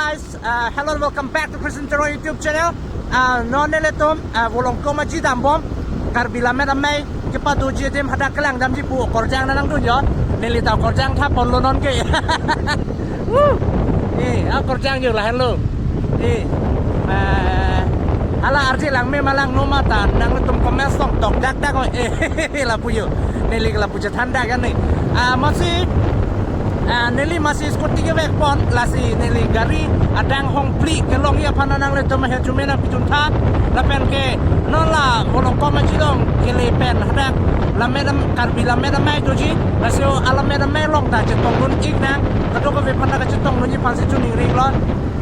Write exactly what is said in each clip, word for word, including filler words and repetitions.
Guys, uh, hello and welcome back to Christian Terror YouTube channel. Uh, non nelitum, uh, Volongkom Aji dambom, Karbi Lammet Amei kepadoji adim hadak kelang damji pu korjang nanang dun jo. Neli ta korjang thap ponlo non ke. Woo! Eh, ah, korjang jo lahenlo. Eh, uh, hala arje langme ma langno ma ta nanglitum comments tong tok dak dak oi. Eh, lapu jo. Neli lapu chethan dak ani. Ah, masi, ah, neli masi scooty kevek pon, lasi neli gari adang hong phli kelongji aphan nanglitum ahe chume nangpijun tha, lapen ke non la Volongkom Aji along kele pen hadak Lammet Am-, Karbi Lammet Amei doji, lasi o Alammet Amei along ta chetong dun ik nang, kadokave aphan ta chetong dunji aphansi choningri lo,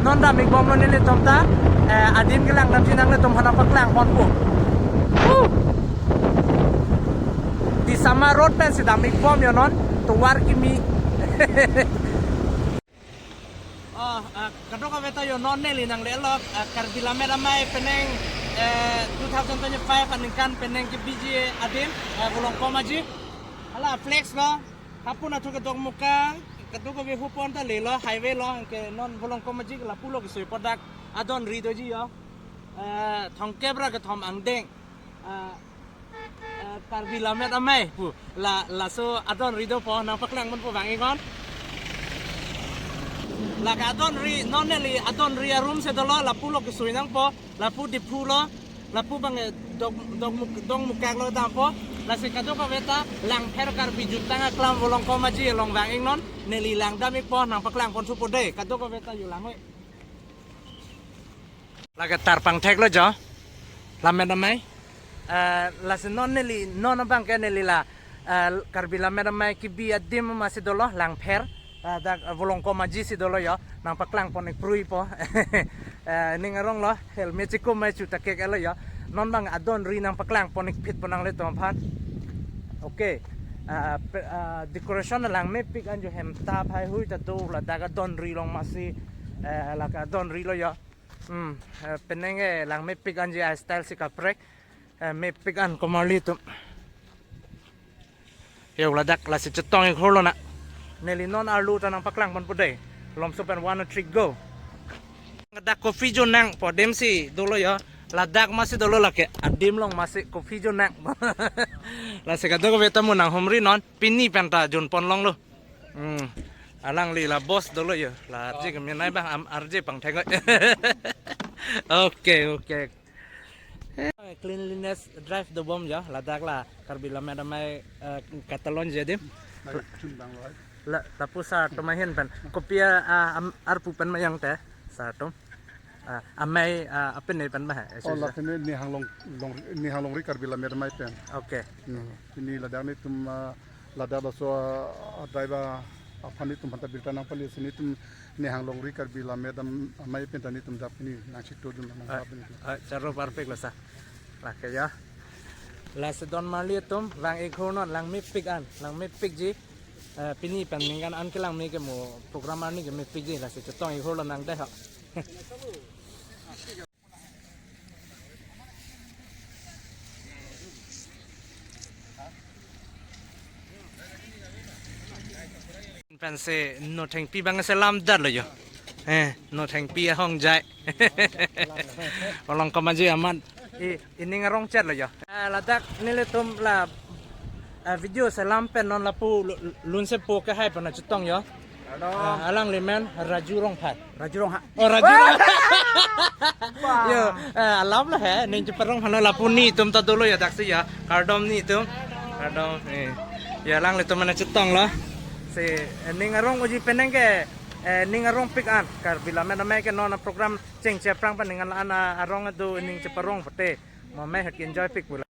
non dam ik bomlo nelitum ta, eh, adim kelang damji nanglitum aphan nangpaklang ponpo. Woo! Disama Road pensi dam ik bom jo non, tovar kimi. Oh, ah, kadokave ta jo non neli nanglelo, ah, Karbi Lammet Amei penang, eh, two thousand twenty-five aningkan penang kebiji adim, eh, Volongkom Aji. Hala flex lo, hapu nathu ke Dokmoka, kadokave hupon ta lelo, highway lo, ke non Volongkom Aji ke lapulo kesui pu dak adon ri doji jo. Eh, thomkep ra kethom angdeng. Ah, eh, Karbi Lammet Amei pu. La, laso adon ri dopo nangpaklang ponpo vang ik non. Lake adon ri, non neli adon ri arum si dolo, lapulo kesui nangpo, lapu Diphu lo, lapu bang, eh, Dok, Dokmuk, Dokmukak lo dampo, lasi kadokave ta Langpher Karbi Juntang Aklam Volongkom Aji along vang ik non, neli lang dam ikpo nangpaklang ponthupo dei, kadokave ta jo lang oi. Lake tarpang thek lo jo. Lammet Amei. Eh, lasi non neli, non abang ke neli la, eh, Karbi Lammet Amei kebi adim masi dolo Langpher. Eh, dak, eh, Volongkom Aji si dolo jo. Nangpaklang pon ik prui po. Eh, ning arong lo, helmet chikum mai chu ta kek elo jo. Non bang adon ri nangpaklang pon ik phit po nanglitum aphan. Okay. Eh, pe-, eh, decoration langmepik an jo, hem ta phai hui ta do, ladak adon ri along masi, eh, lake adon ri lo jo. Hmm, eh, penang ke langmepik anji a-style si kaprek. Eh, mepik an komarli atum. Yo, ladak lasi chetong ik hurlo na. Neli non arlo ta nangpaklang ponpo dei. Lomso pen one, two, three, go. Ladak coffee jo nangpo adim si dolo jo. Ladak masi dolo lake. Adim along masi coffee jo nang. Lasi kadokave ta mo nanghumri non. Pini pen ta jun pon longlo. Hmm. Alangli la boss dolo jo. La arje kemenai bang, am arje pangthek oi. Okay, okay. Eh, cleanliness drive dobom jo. Ladak la Karbi Lammet Amei, eh, katalon ji adim. Lake chun bang lo. La, lapu sar atum ahin pen. Kopi a, am, arpu pen ma yang te, sar atum. Ah, amei, ah, apin ne pen ma hai? Oh, lapen ne Nihang Long, Long, Nihang Longri Karbi Lammet Amei pen. Okay. Hmm. Pini ladak netum, ah, ladak laso, ah, driver aphan netum aphan ta birta nangpali si netum Nihang Longri Karbi Lammet Am-, Amei pen ta netum dak pini nangchito dun nang Ah, pini. Ah, charo parpik lo sa. Lake jo. Lasi don marli atum, vang ik hur non, langmepik an, langmepik ji. Eh, pini pen ningkan an kelangme ke mo program arni ke mepik ji, lasi chetong ik hurlo nang dei ho. Pensi Nothengpi bang selam dat lo jo. Eh, Nothengpi ahong jai. Volongkom Aji amat. I, ining arong chet lo jo. Ah, ladak nelitum la, ah, video selam pen non lapu lu-, lunsepo ke hai pen chetong jo. Hello. Ah, alangli men Raju Rongphar. Raju Rongha. Oh, Raju Rongha. Wah. Yo, eh, alam lo he, ning cheparong halo lapu netum ta dolo jo daksi jo. Kardom netum. Kardom, eh. Ya, alanglitum mana chetong lo. Si, eh, ning arong uji penang ke, eh, ning arongpik an. Karbi Lammet Amei ke non program chengche aphrang pen ning an la-an arong do ning cheparong pute. Mo me hak enjoypik pula.